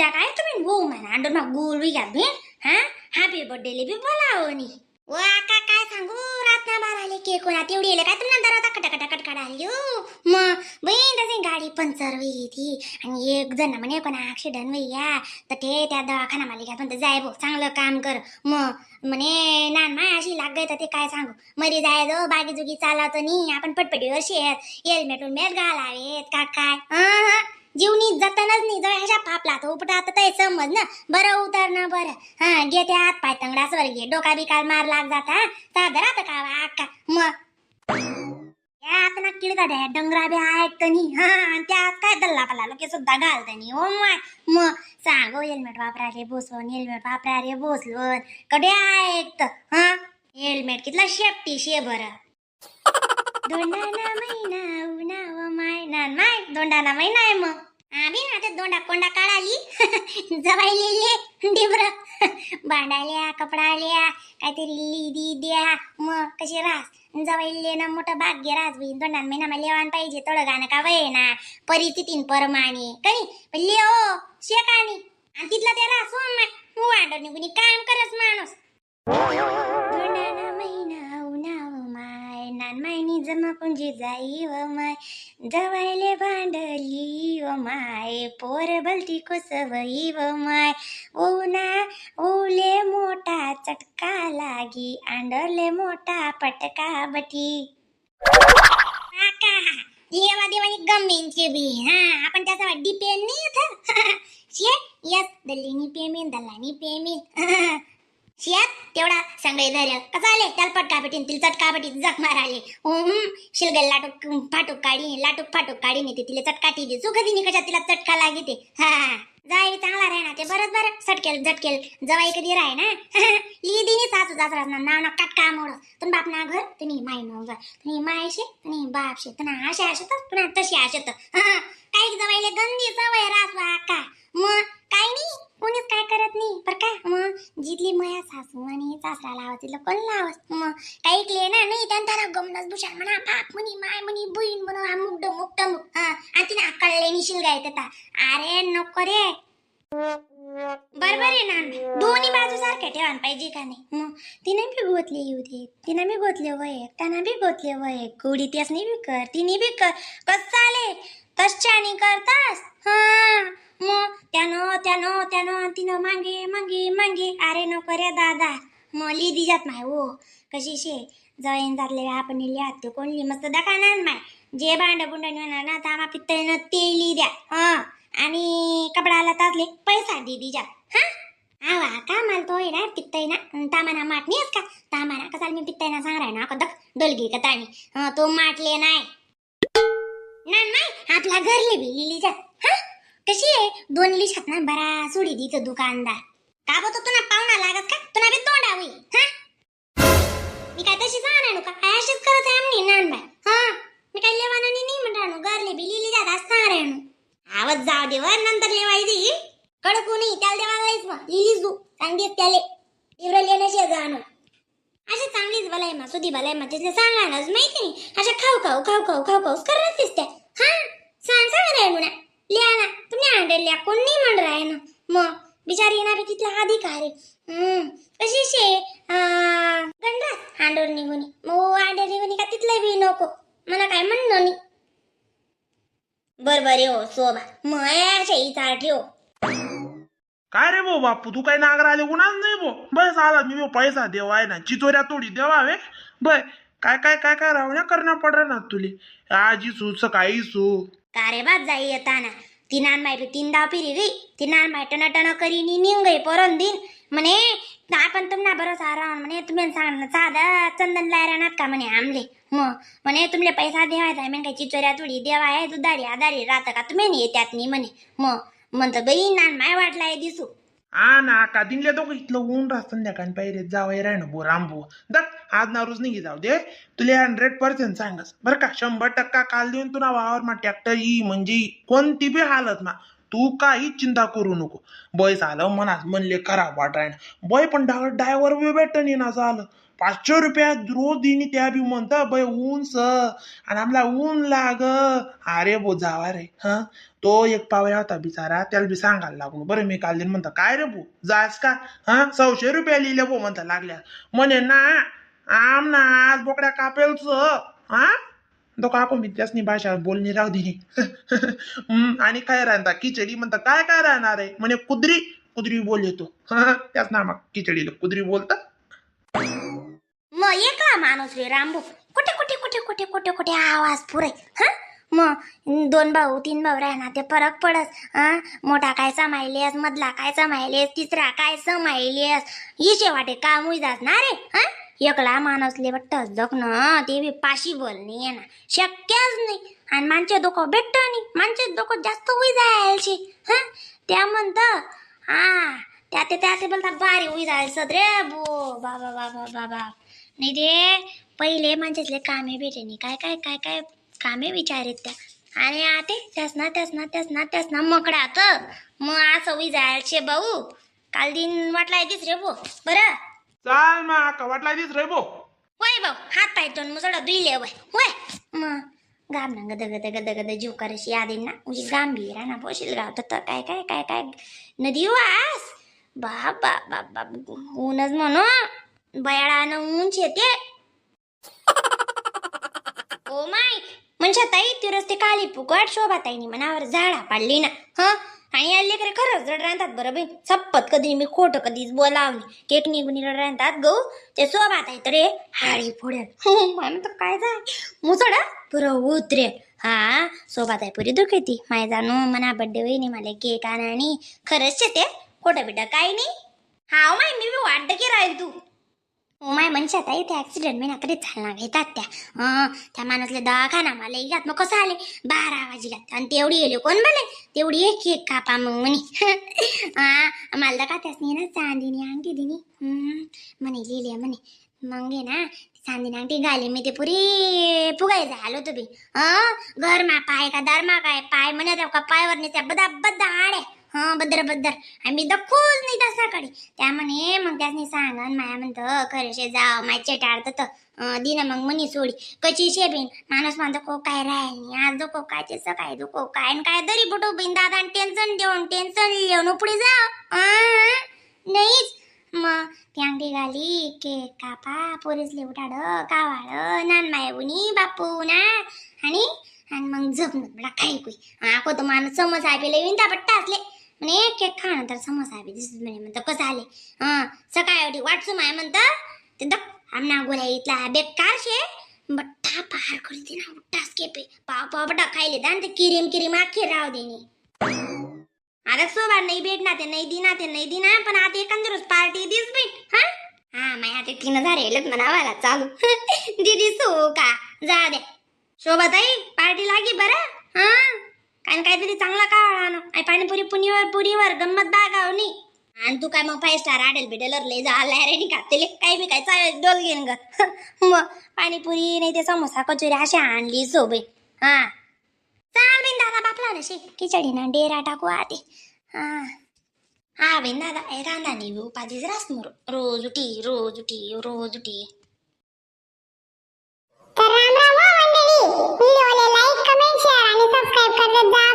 त्या काय तुम्ही वो म्हणा अंडर मा गोल घ्या बेन. हा, हॅपी बर्थडे ले बी बोलावं नी. व आका, काय सांगू, रात ना बाराले केक होणार तेवढी येले काय तुम्हाला दरवाजा कटाकटा कटकाड आली हो. मग बहीण तसे गाडी पंचर होई ती आणि एक जण म्हणे पण ऍक्सिडेंट होई या, तर ते त्या दवाखाना मालिका घ्या, पण ते जाय भाऊ, चांगलं काम कर. मग म्हणे नान माय अशी लाग गई, तर ते काय सांगू, मरी जाय जो बागी जुगी चालवतो नी आपण पटपटीवर शेत हेल्मेट उलमेट घालावेत का काय. हं, जीवनी जातानाच नाही जवळ अशा फापला तो उपटा, आता ते समज ना बरं उतर ना बरं. हा, घे ते हात पाय तंगडास वर घे, डोका बिकाल मार लाग जाता साधं राहतं का आका. मग या आता ना किडका द्या डंगरा बी ऐकत नाही. हा, आणि त्यात काय दल्ला पल्ला लोके सुद्धा घालत नाही. ओ my, मग सांगो हेल्मेट वापरा रे बसवून, हेल्मेट वापरा रे बसलून, कडे ऐकत. हा, हेल्मेट कितला शेपटी शे बरं. दोंडाना महिना उन्हाव माय नान माय, दोंडाना महिना आहे. मग आम्ही ना ते दोंडा कोंडा काढाली जवायलेले डिबर भांडाल्या कपडाल्या काहीतरी लिदी द्या. मग कशी रास जवाईले ना मोठं भाग्य रास बी. दोंडान महिना मा लेवान पाहिजे थोडं गाणं का वय ना परिस्थितीन परमाने कनी, पण लेओ शेकानी आणि तिथला ते रास हो माय वांडर निघून काम करस माणूस. दोंडाना महिना उन्हाव माय नान मायनी जमा कुंजी जाई व माय, जवायले भांडली व माय, पोर भलती कुसवई व माय, उना ओले मोठा चटका लागी, आंडरले मोठा पटका बटी. काका लेवा देवानी गमेंचे बी. हा, आपण त्याचा डिपेंड नाही इथं शे. यस दल्लीनी पेमेंट, दल्लानी पेमेंट शेत तेवढा सांगळे धैर्य कसं आले त्याला पटका पेटीन तिला चटका पेटी जख माराले. शिलगल लाटूक फाटूक काढी, लाटूक फाटूक काढी नाही ते तिला चटका ती सुख दिनी कशा तिला चटका लागी ते. हा, जाई चांगला राह ना ते बरंच बरं सटकेल झटकेल जवाई कधी राय ना लिदिनी सासू सासरा ना नाव ना काटका मोड. तुम्ही बाप ना घर, तुम्ही माय ना घर, तुम्ही मायशे तुम्ही बापशे, तुना अशा आशत तुना तशी आशत. काही जवाईले गंदी सवय रासवा का. मग काय नाही, कोणीच काय करत नाही पर काय. मग जिथली मया सासू आणि सासरा लावा तिथलं कोण लावस. मग काही ऐकले ना नाही त्यांना गमनच दुशाल म्हणा बाप म्हणी माय म्हणी बहीण म्हणा अमुक डमुक टमुक. हा, आणि तिने अकळले निशील गाय त्या. अरे नको रे, बरोबर आहे ना, दोन्ही बाजू सारख्या ठेवायला पाहिजे का नाही. मग तिने बी गोतले येऊ दे, तिने बी गोतले वय, त्यांना बी गोतले वय, गोडी त्यासनी बी कर तिने बी कर, कसं चाले तशाने करतास. हा, मग त्यानं त्यानं त्यानं आणि तिनं मागे मागे मागे. अरे नको रे दादा. मग लिदी जात माय हो कशी शे जळीन जातले आपण लिहात ते कोणली मस्त दकानात माय जे भांड बुंड नेणार ना तामा पित्तळीनं ते लिही द्या. हा, आणि कपडाला ताजले पैसा दे दिजा. हा आवा का मला तो ना पित्तय ना तामाना माट नाही का तामाना कसाल मी पित्तय ना सांग राय ना दख डोलगी का ताणी. हा, तो माटले नाही ना नाही आपला घरले बी लिहिली जात. हा, कशी आहे दोन लिशात ना बरा सोडी दिचं दुकानदार का बोलतो तुला पाहुणा लागत का तुला बी तोंडा होई. हा, मी काय तशी सांगणार का काय अशीच करत आहे आमनी नान बाय. हा, मी काय लेवाना नाही म्हणणार घरले बी लिहिली जात असं सांगणार. आवाज जाऊ दे वर नंतर लेवायची कडकू नाही त्याला देवाला लईच मग लिहिलीच तू सांगतेस त्याले तीव्र लेण्याशी जाणं अशी चांगलीच भलाई मा सुधी भलाई मा तिथले सांगा ना माहिती नाही अशा खाऊ खाऊ खाऊ खाऊ खाऊ खाऊच करत दिसत्या. हा, सांग सांग रे म्हणा लिहा ना तुम्ही अंडे लिहा कोण नाही म्हण राय ना. मग बिचारी ना बी तिथला अधिकार आहे. कशी शे गंडास हांडोर निघून मग आंडोर निघून का तिथलं बी नको मला काय म्हणणं नाही. बरोबर आहे हो सोबा मग अशा इचार ठेव. काय रे भाऊ बापू, तू काय नागर आले कुणाच नाही भो. बस आला मी पैसा देवाय ना चितोऱ्या तोडी देवावे बै. काय काय काय काय रावण्या करणं पड ना तुले आजी सू सकाळी सू. का रे बाप जाई येताना ती नान माय तीन दाव पिरी गई ती नान माय टन टन करीनी निंग गई परन दिन म्हणे आपण तुमना भरोसा राहून म्हणे तुम्ही सांग साधा चंदन लाय राहणार का म्हणे आमले. मग म्हणे तुमले पैसा देवायचा म्हणे काय चिचोऱ्या तुडी देवा आहे दुधारी आधारी राहतं का तुम्ही नाही त्यात नाही म्हणे. मग म्हणतो बाई नान माय वाटलाय दिसू. हा ना का दिनले दोघं इथलं ऊन राहत संध्याकाळी पाहिजे जावं राह ना बो रामभो दक आज नारूज नाही जाऊ दे तुला 100% सांगस बरं का 100% काल देऊन तुला वावर मा ट्रॅक्टर ई म्हणजे ई. कोणती बी हालत मा तू काही चिंता करू नको. बय झालं मनात म्हणले खराब वाटाय बय पण डायव्हर बी भेटन ना झालं. 500 रुपया रोज दिनी त्या बी म्हणता बय ऊन स आणि आमला ऊन लाग. अरे बो जावा रे. हा तो एक पावया होता बिचारा, त्याला बी सांगायला लागलो बरं. मी काल दिन म्हणता काय रे भो जास का? हा 100 रुपया लिहिले भो म्हणता लागल्या. म्हणे ना आम ना आज बोकड्या कापेलच. हा तो काको मी त्यासनी भाषा बोलणी राहू दिली. आणि काय राहता खिचडी म्हणता काय काय राहणार आहे म्हणे कुदरी कुदरी बोल येतो. त्याच ना मग खिचडीला कुदरी बोलता. मग एकला माणूस रे रामभाऊ, कुठे कुठे कुठे कुठे कुठे कुठे आवाज पुरे. हा मग दोन भाऊ तीन भाऊ राहणार ते फरक पडस. हा मोठा काय समायलेस, मधला काय समायलेस, तिसरा काय समायलेस, इशे वाटे काम होई जास ना रे. हा एकला माणूस ले बट्टस जग ना ते बी पाशी बोलणी आहे ना, शक्यच नाही. आणि माणसे डोकं भेटत नाही, माणसे डोकं जास्त होई जायचे. हा त्या म्हणत हा त्या ते त्या ते बोलता भारी होई जायचं रे बो बाबा बाबा बाबा. नाही ते पहिले माणसातले कामे भेटे नाही, काय काय काय काय कामे विचारित त्या. आणि आते त्यास ना त्यास ना त्यास ना त्यास ना मकडात मग असं होई जायचे भाऊ. काल दिन वाटला येतेच रे भो बरं. चाल मग आका वाटला दिस रे भो. वय भाऊ हात पाय तोंड मुसळ धुईले वय वय मग गाम ना गद गद गद गद जीव करशी आदी ना उजी गांभीर ना पोशील गाव तर काय काय काय काय नदी वास बाप बाप बाप बाप ऊनच म्हणू बयाळानं ऊन शेते. ओ my म्हणजे ताई ती रस्ते काली फुकट शोभा ताईनी मनावर झाडा पाडली ना. हा आणि या लेकरे खरंच रड राहतात बरं बाई, सप्पत कधी मी खोटं कधीच बोलाव नाही. केक निघून रड राहतात गहू ते शोभा ताई तर रे हाळी फोडेल. माय तर काय जाय मुसड पुरं उतरे. हा शोभा ताई पुरी दुखती माय जाणू मना बड्डे होईनी मला केक आणा आणि खरंच ते खोटं बिटं काही नाही. हा माय मी बी वाटतं की राहील तू. ओ my मनशा ताई ते ॲक्सिडेंट मी कधी चालना घेतात त्या. त्या माणूसले दवाखाना मला इगात मग कसं आले 12 वाजिलात आणि तेवढी गेली कोण बोले तेवढी एक केक कापा मग म्हणे. हा मला का त्यासनी ना चांदीनी अंगठी दिनी म्हणे लिहिले म्हणे मग आहे ना चांदीनी अंगठी घाली मी ते पुरी फुगायचं आलो तो बी. घर मा पाय का दर मा काय पाय म्हणे त्या का पायवर नाही त्या बदा बदा आडे. हा बद्दर बद्दर आम्ही दखूच नाही तसाकडे त्या म्हणे. मग त्यासनी सांगन माया म्हणतं खरेशे जाव माय चेटाडत तर दिना मग म्हणी सोडी कशी शेबीन माणूस म्हणतो को काय राहील नाही आज दुखो काय ते सकाळी दुखो काय आणि काय दरी बुटो बिन दादा टेन्शन देऊन टेन्शन लिहून उपडी जाव नाहीच. मग ती अंगठी घाली केक कापा पोरीसले उठाड कावाळ नान माय उनी बापू ना आणि आणि मग झोप मला काही कुई आको तो माणूस समोसा बी लई विंदा पट्टा असले म्हणे केक खाणं तर समोसा बी दिसत म्हणे म्हणतं कसं आले. सकाळी उठी वाटसू माय म्हणतं ते दक आमना गोळ्या इथला बेकार शे बट्टा पार करी ना उट्टास केपे पाव पाव बटा खायले दान ते किरीम किरीम आखी राव देनी. आता सोबा नाही भेटणार ते नाही दिना ते नाही दिना पण आता एखाद रोज पार्टी this भेट. हा हा माय आता 3000 येलच म्हणावाला चालू. दिदी सो का जा दे शोभाताई पार्टी लागी बरं. हा काय काहीतरी चांगला का आणू आणि पाणीपुरी पुनीवर पुरीवर गंमत बागावनी आणि तू काय मग 5 स्टार आडेल बिडेलर लय झाला रे नाही खातेले काही बी काय चालेल डोल घेईन ग. मग पाणीपुरी नाही ते समोसा कचोरी अशा आणली सोबे. हा चाल बिन दादा बापला नशे खिचडी ना डेरा टाकू आते. हा हा बिन दादा ए रांदा नाही उपाधीच रास मोर रोज उठी रोज उठी रोज उठी. तर राम राम हो मंडळी, व्हिडिओला like comment share आणि सबस्क्राईब करत जा.